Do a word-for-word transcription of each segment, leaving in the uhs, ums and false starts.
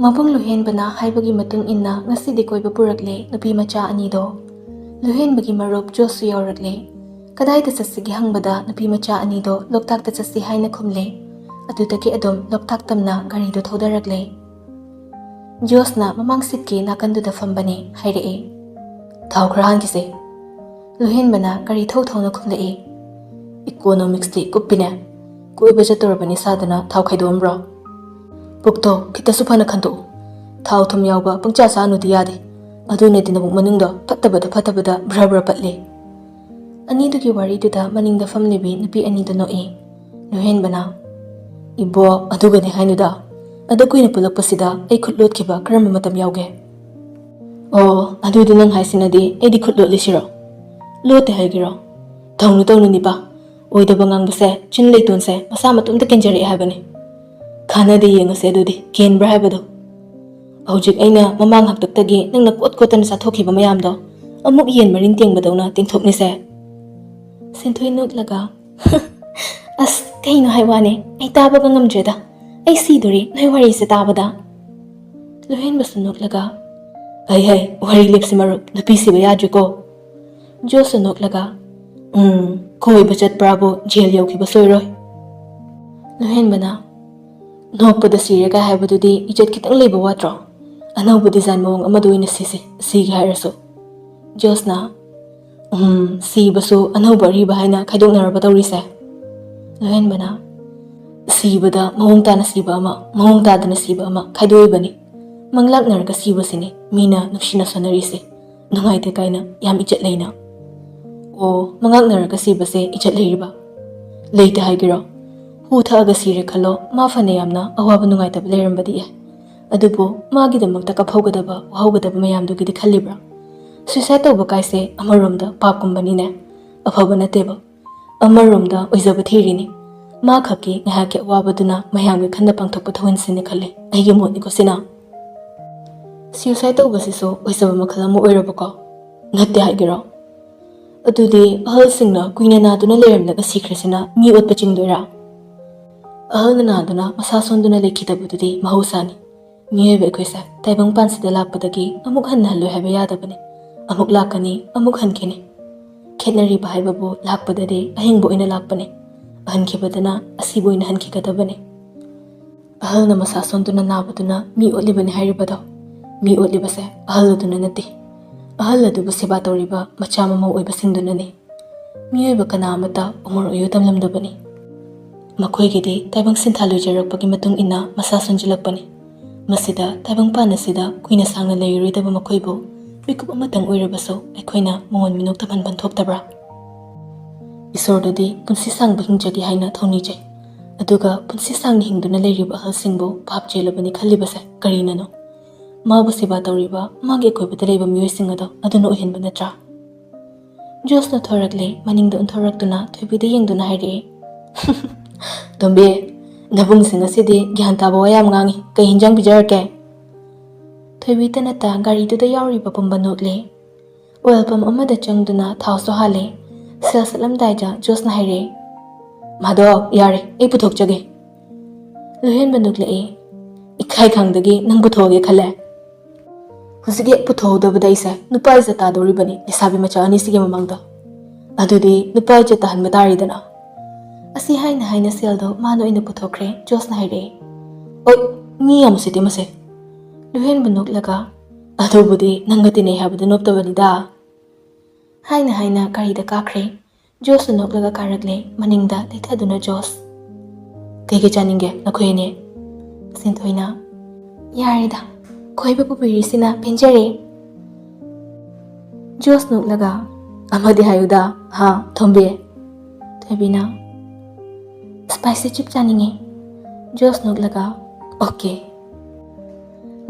ꯃꯕꯨꯡ ꯂꯨꯍꯦꯟꯕꯅ ꯍꯥꯏꯕꯒꯤ ꯃꯇꯨꯡ ꯏꯟꯅ ꯉꯁꯤꯗꯤ ꯀꯣꯏꯕ ꯄꯨꯔꯛꯂꯦ ꯅꯨꯄꯤ ꯃꯆꯥ ꯑꯅꯤꯗꯣ꯫ ꯂꯨꯍꯦꯟꯕꯒꯤ ꯃꯔꯨꯞ ꯖꯣꯁꯁꯨ ꯌꯥꯎꯔꯛꯂꯦ꯫ ꯀꯗꯥꯏꯗ ꯆꯠꯁꯤꯒꯦ ꯍꯪꯕꯗ ꯅꯨꯄꯤ ꯃꯆꯥ ꯑꯅꯤꯗꯣ ꯂꯣꯛꯇꯥꯛꯇ ꯆꯠꯁꯤ ꯍꯥꯏꯅ ꯈꯨꯝꯂꯦ꯫ ꯑꯗꯨꯗꯒꯤ ꯑꯗꯨꯝ ꯂꯣꯛꯇꯥꯛ ꯇꯝꯅ ꯒꯥꯔꯤꯗꯣ ꯊꯧꯗꯔꯛꯂꯦ꯫ ꯖꯣꯁꯅ ꯃꯃꯥꯡ ꯁꯤꯠꯀꯤ ꯅꯥꯀꯟꯗꯨꯗ ꯐꯝꯕꯅꯦ, ꯍꯥꯏꯔꯛꯑꯦ, "ꯊꯥꯎ ꯈꯔ ꯍꯥꯟꯈꯤꯁꯦ꯫" ꯂꯨꯍꯦꯟꯕꯅ ꯒꯥꯔꯤ ꯊꯧ ꯊꯧꯅ ꯈꯨꯝꯂꯛꯑꯦ, "ꯏꯀꯣꯅꯣꯃꯤꯛꯁꯇꯤ ꯀꯨꯞꯄꯤꯅꯦ꯫ ꯀꯣꯏꯕ ꯆꯠꯇꯣꯔꯕꯅꯤ ꯁꯥꯗꯅ ꯊꯥꯎ ꯈꯥꯏꯗꯣꯛꯑꯝꯕ꯭ꯔꯣ? ꯄꯨꯛꯇꯣ ꯈꯤꯇꯁꯨ ꯐꯅ ꯈꯟꯗꯣꯛꯎ꯫ ꯊꯥꯎ ꯊꯨꯝ ꯌꯥꯎꯕ ꯄꯪꯆꯥ ꯆꯥꯅꯨꯗꯤ ꯌꯥꯗꯦ꯫ ꯑꯗꯨꯅꯗꯤ ꯅꯕꯨꯛ ꯃꯅꯨꯡꯗꯣ ꯐꯠꯇꯕꯗ ꯐꯠꯇꯕꯗ ꯕ꯭ꯔ ꯕ꯭ꯔ ꯄꯠꯂꯦ꯫" ꯑꯅꯤꯗꯨꯒꯤ ꯋꯥꯔꯤꯗꯨꯗ ꯃꯅꯤꯡꯗ ꯐꯝꯂꯤꯕꯤ ꯅꯨꯄꯤ ꯑꯅꯤꯗꯨ ꯅꯣꯛꯏ꯫ ꯂꯨꯍꯦꯟꯕꯅ, "ꯏꯕꯣ, ꯑꯗꯨꯒꯅꯤ ꯍꯥꯏꯅꯨꯗ꯫ ꯑꯗꯨ ꯀꯨꯏꯅ ꯄꯨꯜꯂꯛꯄꯁꯤꯗ ꯑꯩ ꯈꯨꯠ ꯂꯣꯠꯈꯤꯕ ꯀꯔꯝꯕ ꯃꯇꯝ ꯌꯥꯎꯒꯦ?" "ꯑꯣ, ꯑꯗꯨꯗꯤ ꯅꯪ ꯍꯥꯏꯁꯤꯅꯗꯤ ꯑꯩꯗꯤ ꯈꯨꯠ ꯂꯣꯠꯂꯤꯁꯤꯔꯣ?" "ꯂꯣꯠꯇꯦ ꯍꯥꯏꯒꯦꯔꯣ? ꯇꯧꯅꯨ, ꯇꯧꯅꯨ, ꯅꯤꯄꯥ꯫ ꯑꯣꯏꯗꯕ ꯉꯥꯡꯕꯁꯦ ꯆꯤꯟ ꯂꯩꯇꯣꯟꯁꯦ ꯃꯁꯥ ꯃꯇꯣꯝꯇ ꯀꯦꯟꯖꯔꯛꯑꯦ ꯍꯥꯏꯕꯅꯤ꯫ ꯈꯥꯟꯅꯗꯦ, ꯌꯦꯡꯉꯁꯦ ꯑꯗꯨꯗꯤ, ꯀꯦꯟꯕ꯭ꯔꯥ ꯍꯥꯏꯕꯗꯣ꯫ ꯍꯧꯖꯤꯛ ꯑꯩꯅ ꯃꯃꯥꯡ ꯍꯥꯛꯇꯛꯇꯒꯤ ꯅꯪꯅ ꯀꯣꯠ ꯀꯣꯠꯇꯅ ꯆꯥꯊꯣꯛꯈꯤꯕ ꯃꯌꯥꯝꯗꯣ ꯑꯃꯨꯛ ꯌꯦꯟ ꯃꯔꯤꯟ ꯇꯦꯡꯕꯗꯧꯅ ꯇꯦꯡꯊꯣꯛꯅꯤꯁꯦ꯫" ꯁꯦꯟꯊꯣꯏ ꯅꯣꯛꯂꯒ, "ꯑꯁ, ꯀꯩꯅꯣ ꯍꯥꯏ ꯋꯥꯅꯦ, ꯑꯩ ꯇꯥꯕꯒ ꯉꯝꯗ꯭ꯔꯦꯗ꯫ ꯑꯩ ꯁꯤꯗꯣꯔꯤ ꯅꯣꯏ ꯋꯥꯔꯤꯁꯦ ꯇꯥꯕꯗ꯫" ꯂꯣꯏꯍꯦꯟꯕꯁꯨ ꯅꯣꯛꯂꯒ, "ꯍꯩ ꯍꯩ, ꯋꯥꯔꯤ ꯂꯦꯞꯁꯤ ꯃꯔꯨꯞ, ꯅꯨꯄꯤ ꯁꯤꯕ ꯌꯥꯗ꯭ꯔꯤꯀꯣ꯫" ꯖꯣꯁꯁꯨ ꯅꯣꯛꯂꯒ, "ꯎꯝ, ꯀꯣꯏꯕ ꯆꯠꯄ꯭ꯔꯥꯕꯨ ꯖꯦꯜ ꯌꯧꯈꯤꯕ ꯁꯣꯏꯔꯣꯏ꯫" ꯂꯣꯏꯍꯦꯟꯕꯅ, "ꯅꯣꯛꯄꯗ ꯁꯤꯔꯦꯒ ꯍꯥꯏꯕꯗꯨꯗꯤ ꯏꯖꯠ ꯈꯤꯇꯪ ꯂꯩꯕ ꯋꯥꯠꯇ꯭ꯔꯣ? ꯑꯅꯧꯕ ꯗꯤꯖꯥꯏꯟ ꯃꯑꯣꯡ ꯑꯃꯗ ꯑꯣꯏꯅ ꯁꯤꯁꯦ, ꯁꯤꯒꯦ ꯍꯥꯏꯔꯁꯨ꯫" ꯖꯣꯁꯅ, "ꯎꯝ, ꯁꯤꯕꯁꯨ ꯑꯅꯧꯕ ꯑꯔꯤꯕ ꯍꯥꯏꯅ ꯈꯥꯏꯗꯣꯛꯅꯔꯕ ꯇꯧꯔꯤꯁꯦ?" ꯂꯣꯏꯍꯦꯟꯕꯅ, "ꯁꯤꯕꯗ ꯃꯑꯣꯡ ꯇꯥꯅ ꯁꯤꯕ ꯑꯃ, ꯃꯑꯣꯡ ꯇꯥꯗꯅ ꯁꯤꯕ ꯑꯃ ꯈꯥꯏꯗꯣꯛꯏꯕꯅꯤ꯫ ꯃꯪꯂꯥꯛꯅꯔꯒ ꯁꯤꯕꯁꯤꯅꯤ ꯃꯤꯅ ꯅꯨꯡꯁꯤꯅ ꯁꯣꯟꯅꯔꯤꯁꯦ꯫ ꯅꯨꯡꯉꯥꯏꯇꯦ ꯀꯥꯏꯅ ꯌꯥꯝ ꯏꯖꯠ ꯂꯩꯅ꯫" "ꯑꯣ, ꯃꯪꯂꯥꯛꯅꯔꯒ ꯁꯤꯕꯁꯦ ꯏꯖꯠ ꯂꯩꯔꯤꯕ? ꯂꯩꯇꯦ ꯍꯥꯏꯒꯦꯔꯣ? ꯍꯨ ꯊꯛꯑꯒ ꯁꯤꯔꯦ ꯈꯜꯂꯣ, ꯃꯥ ꯐꯅ ꯌꯥꯝꯅ ꯑꯋꯥꯕ ꯅꯨꯡꯉꯥꯏꯇꯕ ꯂꯩꯔꯝꯕꯗꯤ ꯌꯥꯏ꯫ ꯑꯗꯨꯕꯨ ꯃꯥꯒꯤꯗꯃꯛꯇ ꯀꯞꯍꯧꯒꯗꯕ, ꯋꯥꯍꯧꯒꯗꯕ ꯃꯌꯥꯝꯗꯨꯒꯤꯗꯤ ꯈꯜꯂꯤꯕ꯭ꯔꯥ? ꯁꯨꯏꯁꯥꯏꯗ ꯇꯧꯕ ꯀꯥꯏꯁꯦ ꯑꯃꯔꯣꯝꯗ ꯄꯥꯞꯀꯨꯝꯕꯅꯤꯅꯦ꯫ ꯑꯐꯕ ꯅꯠꯇꯦꯕ꯫ ꯑꯃꯔꯣꯝꯗ ꯑꯣꯏꯖꯕ ꯊꯤꯔꯤꯅꯤ꯫ ꯃꯥ ꯈꯛꯀꯤ ꯉꯥꯏꯍꯥꯛꯀꯤ ꯑꯋꯥꯕꯗꯨꯅ ꯃꯌꯥꯝꯒꯤ ꯈꯟꯗ ꯄꯥꯡꯊꯣꯛꯄ ꯊꯧꯍꯟꯁꯤꯅꯤ ꯈꯜꯂꯤ, ꯑꯩꯒꯤ ꯃꯣꯠꯅꯤꯀꯣ ꯁꯤꯅ꯫" "ꯁ꯭ꯌꯨꯁꯥꯏꯗ ꯇꯧꯕꯁꯤꯁꯨ ꯑꯣꯏꯖꯕ ꯃꯈꯜ ꯑꯃ ꯑꯣꯏꯔꯕꯀꯣ? ꯅꯠꯇꯦ ꯍꯥꯏꯒꯦꯔꯣ? ꯑꯗꯨꯗꯤ ꯑꯍꯜꯁꯤꯡꯅ ꯀꯨꯏꯅ ꯅꯥꯗꯨꯅ ꯂꯩꯔꯝꯂꯒ ꯁꯤꯈ꯭ꯔꯁꯤꯅ ꯃꯤ ꯑꯣꯠꯄ ꯆꯤꯡꯗꯣꯏꯔꯥ? ꯑꯍꯜꯅ ꯅꯥꯗꯨꯅ ꯃꯁꯥ ꯁꯣꯟꯗꯨꯅ ꯂꯩꯈꯤꯗꯕꯗꯨꯗꯤ ꯃꯍꯧꯁꯥꯅꯤ꯫ ꯃꯤꯑꯣꯏꯕ ꯑꯩꯈꯣꯏꯁꯦ ꯇꯥꯏꯕꯪꯄꯥꯟꯁꯤꯗ ꯂꯥꯛꯄꯗꯒꯤ ꯑꯃꯨꯛ ꯍꯟꯅ ꯍꯜꯂꯣꯏ ꯍꯥꯏꯕ ꯌꯥꯗꯕꯅꯤ꯫ ꯑꯃꯨꯛ ꯂꯥꯛꯀꯅꯤ, ꯑꯃꯨꯛ ꯍꯟꯈꯤꯅꯤ꯫ ꯈꯦꯠꯅꯔꯤꯕ ꯍꯥꯏꯕꯕꯨ ꯂꯥꯛꯄꯗꯗꯤ ꯑꯍꯤꯡꯕ ꯑꯣꯏꯅ ꯂꯥꯛꯄꯅꯤ, ꯍꯟꯈꯤꯕꯗꯅ ꯑꯁꯤꯕ ꯑꯣꯏꯅ ꯍꯟꯈꯤꯒꯗꯕꯅꯤ꯫ ꯑꯍꯜꯅ ꯃꯁꯥ ꯁꯣꯟꯗꯨꯅ ꯅꯥꯕꯗꯨꯅ ꯃꯤ ꯑꯣꯠꯂꯤꯕꯅꯤ ꯍꯥꯏꯔꯤꯕꯗꯣ, ꯃꯤ ꯑꯣꯠꯂꯤꯕꯁꯦ ꯑꯍꯜ ꯑꯗꯨꯅ ꯅꯠꯇꯦ, ꯑꯍꯜ ꯑꯗꯨꯕꯨ ꯁꯦꯕꯥ ꯇꯧꯔꯤꯕ ꯃꯆꯥ ꯃꯃꯧ ꯑꯣꯏꯕꯁꯤꯡꯗꯨꯅꯅꯤ꯫ ꯃꯤꯑꯣꯏꯕ ꯀꯅꯥ ꯑꯃꯠꯇ ꯑꯃꯣꯔ ꯑꯣꯏꯌꯨ ꯇꯝꯂꯝꯗꯕꯅꯤ꯫ ꯃꯈꯣꯏꯒꯤꯗꯤ ꯇꯥꯏꯕꯪ ꯁꯤꯟꯊꯥ ꯂꯣꯏꯖꯔꯛꯄꯒꯤ ꯃꯇꯨꯡ ꯏꯟꯅ ꯃꯁꯥ ꯁꯣꯟꯖꯤꯜꯂꯛꯄꯅꯤ꯫ ꯃꯁꯤꯗ ꯇꯥꯏꯕꯪꯄꯥꯟ ꯑꯁꯤꯗ ꯀꯨꯏꯅ ꯁꯥꯡꯅ ꯂꯩꯔꯔꯣꯏꯗꯕ ꯃꯈꯣꯏꯕꯨ ꯃꯤꯀꯨꯞ ꯑꯃꯇꯪ ꯑꯣꯏꯔꯕꯁꯨ ꯑꯩꯈꯣꯏꯅ ꯃꯉꯣꯟ ꯃꯤꯅꯣꯛ ꯇꯝꯍꯟꯐꯝ ꯊꯣꯛꯇꯕ꯭ꯔꯥ? ꯏꯁꯣꯔꯗꯗꯤ ꯄꯨꯟꯁꯤ ꯁꯥꯡꯕ ꯍꯤꯡꯖꯒꯦ ꯍꯥꯏꯅ ꯊꯧꯅꯤꯖꯩ, ꯑꯗꯨꯒ ꯄꯨꯟꯁꯤ ꯁꯥꯡꯅ ꯍꯤꯡꯗꯨꯅ ꯂꯩꯔꯤꯕ ꯑꯍꯜꯁꯤꯡꯕꯨ ꯄꯥꯞ ꯆꯦꯜꯂꯕꯅꯤ ꯈꯜꯂꯤꯕꯁꯦ ꯀꯔꯤꯅꯅꯣ? ꯃꯥꯕꯨ ꯁꯦꯕꯥ ꯇꯧꯔꯤꯕ ꯃꯥꯒꯤ ꯑꯀꯣꯏꯕꯗ ꯂꯩꯕ ꯃꯤꯑꯣꯏꯁꯤꯡ ꯑꯗꯣ ꯑꯗꯨꯅ ꯑꯣꯏꯍꯟꯕ ꯅꯠꯇ꯭ꯔꯥ? ꯖꯣꯁꯅ ꯊꯣꯔꯛꯂꯦ, ꯃꯅꯤꯡꯗ ꯑꯣꯟꯊꯣꯔꯛꯇꯨꯅ ꯊꯣꯏꯕꯤꯗ ꯌꯦꯡꯗꯨꯅ ꯍꯥꯏꯔꯛꯑꯦ, "ꯇꯣꯝꯕꯤ, ꯅꯕꯨꯡꯁꯤꯡ ꯑꯁꯤꯗꯤ ꯒ꯭ꯌꯥꯟ ꯇꯥꯕ ꯋꯥ ꯌꯥꯝ ꯉꯥꯡꯉꯤ꯫ ꯀꯩ ꯍꯤꯟꯖꯥꯡ ꯄꯤꯖꯔꯛꯀꯦ?" ꯊꯣꯏꯕꯤ ꯇꯅꯠꯇ ꯒꯥꯔꯤꯗꯨꯗ ꯌꯥꯎꯔꯤꯕ ꯄꯨꯝꯕ ꯅꯣꯛꯂꯦ꯫ ꯑꯣꯏꯜ ꯄꯝ ꯑꯃꯗ ꯆꯪꯗꯨꯅ ꯊꯥꯎꯁꯨ ꯍꯥꯜꯂꯦ꯫ ꯁꯦꯜ ꯆꯠꯂꯝꯗꯥꯏꯗ ꯖꯣꯁꯅ ꯍꯥꯏꯔꯛꯑꯦ, "ꯃꯥꯗꯣ, ꯌꯥꯔꯦ, ꯑꯩ ꯄꯨꯊꯣꯛꯆꯒꯦ꯫" ꯂꯨꯍꯦꯟꯕ ꯅꯣꯛꯂꯛꯑꯦ꯫ "ꯏꯀꯥꯏ ꯈꯪꯗꯒꯤ ꯅꯪ ꯄꯨꯊꯣꯛꯑꯒꯦ ꯈꯜꯂꯦ? ꯍꯧꯖꯤꯛ ꯍꯦꯛ ꯄꯨꯊꯣꯛꯍꯧꯗꯕꯗ ꯑꯩꯁꯦ ꯅꯨꯄꯥ ꯏꯖꯠ ꯇꯥꯗꯧꯔꯤꯕꯅꯤ ꯂꯩꯁꯥꯕꯤ ꯃꯆꯥ ꯑꯅꯤꯁꯤꯒꯤ ꯃꯃꯥꯡꯗ꯫ ꯑꯗꯨꯗꯤ ꯅꯨꯄꯥ ꯏꯖꯠ ꯇꯥꯍꯟꯕ ꯇꯥꯔꯦꯗꯅ꯫" ꯑꯁꯤ ꯍꯥꯏꯅ ꯍꯥꯏꯅ ꯁꯦꯜꯗꯣ ꯃꯥꯅ ꯑꯣꯏꯅ ꯄꯨꯊꯣꯛꯈ꯭ꯔꯦ꯫ ꯖꯣꯁꯅ ꯍꯥꯏꯔꯛꯑꯦ, "ꯑꯣꯏ, ꯃꯤ ꯌꯥꯝ ꯎꯁꯤꯠꯇꯦ ꯃꯁꯦ꯫" ꯂꯨꯍꯦꯟꯕ ꯅꯣꯛꯂꯒ, "ꯑꯗꯨꯕꯨꯗꯤ ꯅꯪꯒ ꯇꯤꯟꯅꯩ ꯍꯥꯏꯕꯗ ꯅꯣꯞꯇꯕꯅꯤꯗ꯫" ꯍꯥꯏꯅ ꯍꯥꯏꯅ ꯒꯥꯔꯤꯗ ꯀꯥꯈ꯭ꯔꯦ꯫ ꯖꯣꯁꯁꯨ ꯅꯣꯛꯂꯒ ꯀꯥꯔꯛꯂꯦ, ꯃꯅꯤꯡꯗ ꯂꯩꯊꯗꯨꯅ ꯖꯣꯁ꯫ "ꯀꯩꯀꯩ ꯆꯥꯅꯤꯡꯒꯦ ꯅꯈꯣꯏ ꯑꯅꯤ?" ꯁꯤꯟꯊꯣꯏꯅ, "ꯌꯥꯔꯦꯗ, ꯀꯣꯏꯕ ꯄꯨꯕꯤꯔꯤꯁꯤꯅ ꯄꯦꯟꯖꯔꯦ꯫" ꯖꯣꯁ ꯅꯣꯛꯂꯒ, "ꯑꯃꯗꯤ ꯍꯥꯏꯌꯨꯗ, ꯍꯥ, ꯊꯣꯝꯕꯤ?" ꯊꯣꯏꯕꯤꯅ, "ꯁ꯭ꯄꯥꯏꯁꯤ ꯆꯤꯞ ꯆꯥꯅꯤꯡꯉꯦ꯫" ꯖꯣꯁ ꯅꯣꯛꯂꯒ, "ꯑꯣꯀꯦ꯫"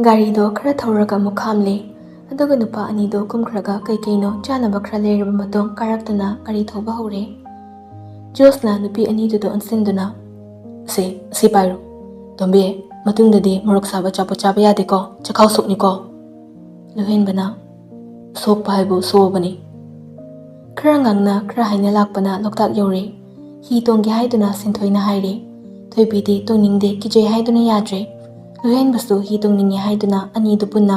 ꯒꯥꯔꯤꯗꯣ ꯈꯔ ꯊꯧꯔꯒ ꯑꯃꯨꯛ ꯈꯥꯝꯂꯦ꯫ ꯑꯗꯨꯒ ꯅꯨꯄꯥ ꯑꯅꯤꯗꯣ ꯀꯨꯝꯈ꯭ꯔꯒ ꯀꯩ ꯀꯩꯅꯣ ꯆꯥꯅꯕ ꯈꯔ ꯂꯩꯔꯕ ꯃꯇꯨꯡ ꯀꯥꯔꯛꯇꯨꯅ ꯒꯥꯔꯤ ꯊꯧꯕ ꯍꯧꯔꯦ꯫ ꯖꯣꯁꯅ ꯅꯨꯄꯤ ꯑꯅꯤꯗꯨꯗ ꯑꯣꯟꯁꯤꯟꯗꯨꯅ, "ꯁꯦ, ꯁꯤ ꯄꯥꯏꯔꯣ꯫ ꯇꯣꯝꯕꯤ, ꯃꯇꯨꯡꯗꯗꯤ ꯃꯣꯔꯣꯛ ꯁꯥꯕ ꯑꯆꯥꯄꯣꯠ ꯆꯥꯕ ꯌꯥꯗꯦꯀꯣ, ꯆꯈꯥꯎ ꯁꯣꯛꯅꯤꯀꯣ꯫" ꯂꯨꯍꯦꯟꯕꯅ, "ꯁꯣꯛꯄ ꯍꯥꯏꯕꯨ ꯁꯣꯛꯑꯕꯅꯤ꯫" ꯈꯔ ꯉꯥꯡꯅ ꯈꯔ ꯍꯥꯏꯅ ꯂꯥꯛꯄꯅ ꯂꯣꯛꯇꯥꯛ ꯌꯧꯔꯦ꯫ ꯍꯤ ꯇꯣꯡꯒꯦ ꯍꯥꯏꯗꯨꯅ ꯁꯤꯟꯊꯣꯏꯅ ꯍꯥꯏꯔꯦ꯫ ꯊꯣꯏꯕꯤꯗꯤ ꯇꯣꯡꯅꯤꯡꯗꯦ, ꯀꯤꯖꯩ ꯍꯥꯏꯗꯨꯅ ꯌꯥꯗ꯭ꯔꯦ꯫ ꯂꯣꯏꯍꯦꯟꯕꯁꯨ ꯍꯤ ꯇꯣꯡꯅꯤꯡꯉꯦ ꯍꯥꯏꯗꯨꯅ ꯑꯅꯤꯗꯨ ꯄꯨꯟꯅ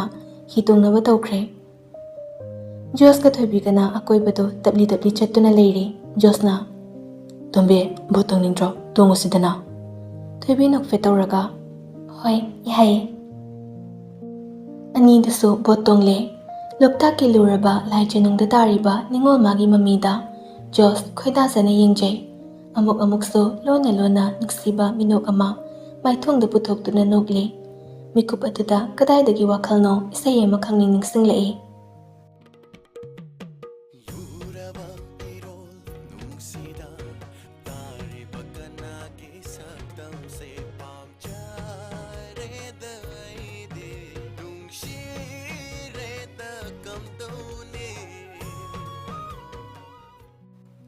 ꯍꯤ ꯇꯣꯡꯅꯕ ꯇꯧꯈ꯭ꯔꯦ꯫ ꯖꯣꯁꯀ ꯊꯣꯏꯕꯤꯒꯅ ꯑꯀꯣꯏꯕꯗꯨ ꯇꯞꯂꯤ ꯇꯞꯂꯤ ꯆꯠꯇꯨꯅ ꯂꯩꯔꯤ꯫ ꯖꯣꯁꯅ, "ꯇꯣꯝꯕꯤ, ꯕꯣꯠ ꯇꯣꯡꯅꯤꯡꯗ꯭ꯔꯣ? ꯇꯣꯡꯉꯨꯁꯤꯗꯅ?" ꯊꯣꯏꯕꯤ ꯅꯣꯛꯐꯦꯠ ꯇꯧꯔꯒ, "ꯍꯣꯏ, ꯌꯥꯏꯌꯦ꯫" ꯑꯅꯤꯗꯨꯁꯨ ꯕꯣꯠ ꯇꯣꯡꯂꯦ꯫ ꯂꯣꯛꯇꯥꯛꯀꯤ ꯂꯨꯔꯕ ꯂꯥꯏ ꯆꯅꯨꯡꯗ ꯇꯥꯔꯤꯕ ꯅꯤꯉꯣꯜ ꯃꯥꯒꯤ ꯃꯃꯤꯗ ꯖꯣꯁ ꯈꯣꯏꯗꯥꯖꯅ ꯌꯦꯡꯖꯩ꯫ ꯑꯃꯨꯛ ꯑꯃꯨꯛꯁꯨ ꯂꯣꯟꯅ ꯂꯣꯟꯅ ꯅꯨꯡꯁꯤꯕ ꯃꯤꯅꯣꯛ ꯑꯃ ꯃꯥꯏꯊꯣꯡꯗ ꯄꯨꯊꯣꯛꯇꯨꯅ ꯅꯣꯛꯂꯤ꯫ ꯃꯤꯀꯨꯞ ꯑꯗꯨꯗ ꯀꯗꯥꯏꯗꯒꯤ ꯋꯥꯈꯜꯅꯣ ꯏꯁꯩ ꯑꯃ ꯈꯪꯅꯤꯡ ꯅꯤꯡꯁꯤꯡꯂꯛꯏ꯫ ꯂꯨꯔꯕ ꯐꯤꯔꯣꯜ ꯅꯨꯡꯁꯤꯗ ꯇꯥꯔꯤꯕ ꯀꯅꯥꯒꯤ ꯁꯛꯇꯝꯁꯦ ꯄꯥꯝꯖꯔꯦꯗ ꯑꯩꯗꯤ ꯅꯨꯡꯁꯤꯔꯦꯗ ꯀꯝꯗꯧꯅꯤ꯫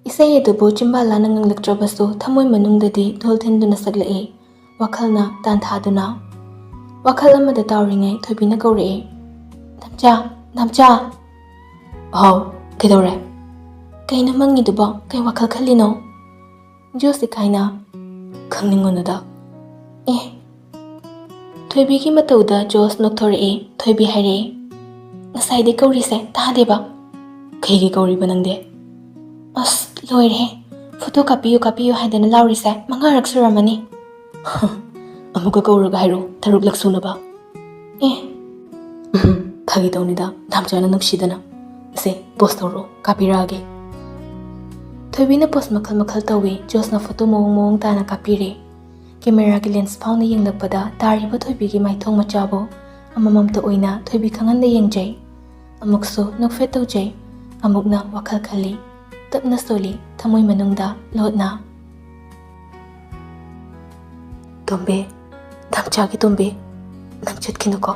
ꯏꯁꯩ ꯑꯗꯨꯕꯨ ꯆꯤꯝꯕꯥꯜ ꯂꯥꯅ ꯉꯪꯂꯛꯇ꯭ꯔꯕꯁꯨ ꯊꯃꯣꯏ ꯃꯅꯨꯡꯗꯗꯤ ꯙꯣꯜ ꯊꯤꯟꯗꯨꯅ ꯁꯛꯂꯛꯏ꯫ ꯋꯥꯈꯜꯅ ꯇꯥꯟꯊꯥꯗꯨꯅ꯫ ꯋꯥꯈꯜ ꯑꯃꯗ ꯇꯥꯎꯔꯤꯉꯩ ꯊꯣꯏꯕꯤꯅ ꯀꯧꯔꯛꯑꯦ, "ꯗꯥꯝꯆꯥ, ꯗꯥꯝꯆꯥ!" "ꯍꯥꯎ, ꯀꯩꯗꯧꯔꯦ?" "ꯀꯩꯅꯣ ꯃꯪꯉꯤꯗꯨꯕꯣ? ꯀꯩ ꯋꯥꯈꯜ ꯈꯜꯂꯤꯅꯣ?" ꯖꯣꯁ ꯏꯀꯥꯏꯅ, "ꯈꯪꯅꯤꯡꯉꯨꯅꯨꯗ꯫" ꯑꯦ꯫ ꯊꯣꯏꯕꯤꯒꯤ ꯃꯇꯧꯗ ꯖꯣꯁ ꯅꯣꯛꯊꯣꯔꯛꯑꯦ꯫ ꯊꯣꯏꯕꯤ ꯍꯥꯏꯔꯛꯑꯦ, "ꯉꯁꯥꯏꯗꯤ ꯀꯧꯔꯤꯁꯦ ꯇꯥꯗꯦꯕ꯫" "ꯀꯩꯒꯤ ꯀꯧꯔꯤꯕ ꯅꯪꯗꯤ?" "ꯑꯁ, ꯂꯣꯏꯔꯦꯍꯦ꯫ ꯐꯣꯇꯣ ꯀꯥꯞꯄꯤꯌꯨ, ꯀꯥꯞꯄꯤꯌꯨ ꯍꯥꯏꯗꯅ ꯂꯥꯎꯔꯤꯁꯦ ꯃꯉꯥꯔꯛ ꯁꯨꯔꯝꯃꯅꯤ꯫" "ꯑꯃꯨꯛꯀ ꯀꯧꯔꯒ ꯍꯥꯏꯔꯣ, ꯇꯔꯨꯛꯂꯛ ꯁꯨꯅꯕ꯫" "ꯑꯦ꯫" "ꯐꯥꯒꯤ ꯇꯧꯅꯤꯗ, ꯗꯥꯝꯆꯥꯅ ꯅꯨꯡꯁꯤꯗꯅ꯫ ꯁꯦ, ꯄꯣꯁ ꯇꯧꯔꯣ, ꯀꯥꯞꯄꯤꯔꯛꯑꯒꯦ꯫" ꯊꯣꯏꯕꯤꯅ ꯄꯣꯁ ꯃꯈꯜ ꯃꯈꯜ ꯇꯧꯏ꯫ ꯖꯣꯁꯅ ꯐꯣꯇꯣ ꯃꯑꯣꯡ ꯃꯑꯣꯡ ꯇꯥꯅ ꯀꯥꯞꯄꯤꯔꯦ꯫ ꯀꯦꯃꯦꯔꯥꯒꯤ ꯂꯦꯟꯁ ꯐꯥꯎꯅ ꯌꯦꯡꯂꯛꯄꯗ ꯇꯥꯔꯤꯕ ꯊꯣꯏꯕꯤꯒꯤ ꯃꯥꯏꯊꯣꯡ ꯃꯆꯥꯕꯨ ꯑꯃꯃꯝꯇ ꯑꯣꯏꯅ ꯊꯣꯏꯕꯤ ꯈꯪꯍꯟꯗ ꯌꯦꯡꯖꯩ꯫ ꯑꯃꯨꯛꯁꯨ ꯅꯣꯛꯐꯦꯠ ꯇꯧꯖꯩ, ꯑꯃꯨꯛꯅ ꯋꯥꯈꯜ ꯈꯜꯂꯤ꯫ ꯇꯞꯅ ꯁꯣꯜꯂꯤ ꯊꯃꯣꯏ ꯃꯅꯨꯡꯗ ꯂꯣꯠꯅ꯫ "ꯇꯣꯝꯕꯤ, ꯗꯥꯝꯆꯥꯒꯤ ꯇꯣꯝꯕꯤ, ꯅꯪ ꯆꯠꯈꯤꯅꯨꯀꯣ꯫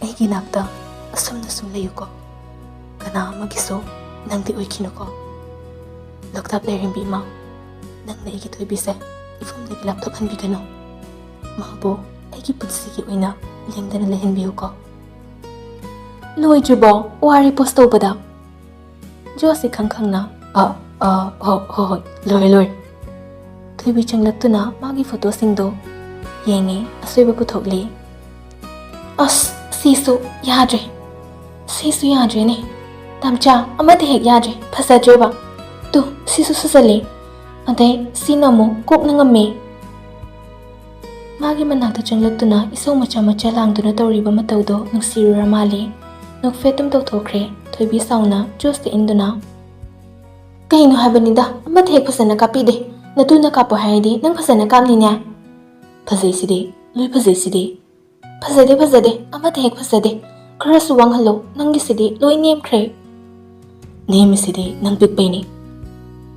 ꯑꯩꯒꯤ ꯅꯥꯛꯇ ꯑꯁꯨꯝꯅ ꯁꯨꯝ ꯂꯩꯌꯨꯀꯣ꯫ ꯀꯅꯥ ꯑꯃꯒꯤꯁꯨ ꯅꯪꯗꯤ ꯑꯣꯏꯈꯤꯅꯨꯀꯣ꯫ ꯂꯣꯛꯇꯥꯛ ꯂꯥꯏꯔꯦꯝꯕꯤ ꯏꯃꯥ, ꯅꯪꯅ ꯑꯩꯒꯤ ꯊꯣꯏꯕꯤꯁꯦ ꯏꯐꯝꯗꯒꯤ ꯂꯥꯞꯊꯣꯛꯍꯟꯕꯤꯒꯅꯨ꯫ ꯃꯥꯕꯨ ꯑꯩꯒꯤ ꯄꯨꯟꯁꯤꯒꯤ ꯑꯣꯏꯅ ꯂꯦꯡꯗꯅ ꯂꯩꯍꯟꯕꯤꯌꯨꯀꯣ꯫" "ꯂꯣꯏꯗ꯭ꯔꯤꯕꯣ? ꯋꯥꯔꯤ ꯄꯣꯁ ꯇꯧꯕꯗ?" ꯖꯣꯁ ꯏꯈꯪ ꯈꯪꯅ, "ꯑ, ꯑ, ꯍꯣ, ꯍꯣ, ꯍꯣꯏ, ꯂꯣꯏꯔꯦ, ꯂꯣꯏꯔꯦ꯫" ꯊꯣꯏꯕꯤ ꯆꯪꯂꯛꯇꯨꯅ ꯃꯥꯒꯤ ꯐꯣꯇꯣꯁꯤꯡꯗꯣ ꯌꯦꯡꯉꯦ, ꯑꯁꯣꯏꯕ ꯄꯨꯊꯣꯛꯂꯦ꯫ ꯑꯁ, ꯁꯤꯁꯨ ꯌꯥꯗ꯭ꯔꯦ꯫ ꯁꯤꯁꯨ ꯌꯥꯗ꯭ꯔꯦꯅꯦ꯫ ꯇꯥꯝꯆꯥ, ꯑꯃꯠꯇ ꯍꯦꯛ ꯌꯥꯗ꯭ꯔꯦ꯫ ꯐꯖꯗ꯭ꯔꯦꯕ꯫ ꯇꯨ, ꯁꯤꯁꯨ ꯁꯨꯖꯜꯂꯦ꯫ ꯑꯗꯩ ꯁꯤꯅ ꯑꯃꯨꯛ ꯀꯣꯛꯅ ꯉꯝꯃꯦ꯫ ꯃꯥꯒꯤ ꯃꯅꯥꯛꯇ ꯆꯪꯂꯛꯇꯨꯅ ꯏꯁꯧ ꯃꯆꯥ ꯃꯆꯥ ꯂꯥꯡꯗꯨꯅ ꯇꯧꯔꯤꯕ ꯃꯇꯧꯗꯣ ꯅꯨꯡꯁꯤꯔꯨꯔ ꯃꯥꯜꯂꯦ꯫ ꯅꯣꯛꯐꯦꯠ ꯑꯗꯨꯝ ꯇꯧꯊꯣꯛꯈ꯭ꯔꯦ꯫ ꯊꯣꯏꯕꯤ ꯁꯥꯎꯅ ꯖꯣꯁꯇ ꯏꯟꯗꯨꯅ, "ꯀꯩꯅꯣ ꯍꯥꯏꯕꯅꯤꯗ, ꯑꯃꯠꯇ ꯍꯦꯛ ꯐꯖꯅ ꯀꯥꯞꯄꯤꯗꯦ꯫ ꯅꯇꯨꯅ ꯀꯥꯞꯄꯣ ꯍꯥꯏꯔꯗꯤ ꯅꯪ ꯐꯖꯅ ꯀꯥꯞꯅꯤꯅꯦ?" "ꯐꯖꯩꯁꯤꯗꯤ, ꯂꯣꯏ ꯐꯖꯩꯁꯤꯗꯤ꯫" "ꯐꯖꯗꯦ, ꯐꯖꯗꯦ, ꯑꯃꯠꯇ ꯍꯦꯛ ꯐꯖꯗꯦ꯫ ꯈꯔꯁꯨ ꯋꯥꯡꯍꯜꯂꯣ, ꯅꯪꯒꯤꯁꯤꯗꯤ ꯂꯣꯏ ꯅꯦꯝꯈ꯭ꯔꯦ꯫" "ꯅꯦꯝꯃꯤꯁꯤꯗꯤ ꯅꯪ ꯄꯤꯛꯄꯩꯅꯤ꯫"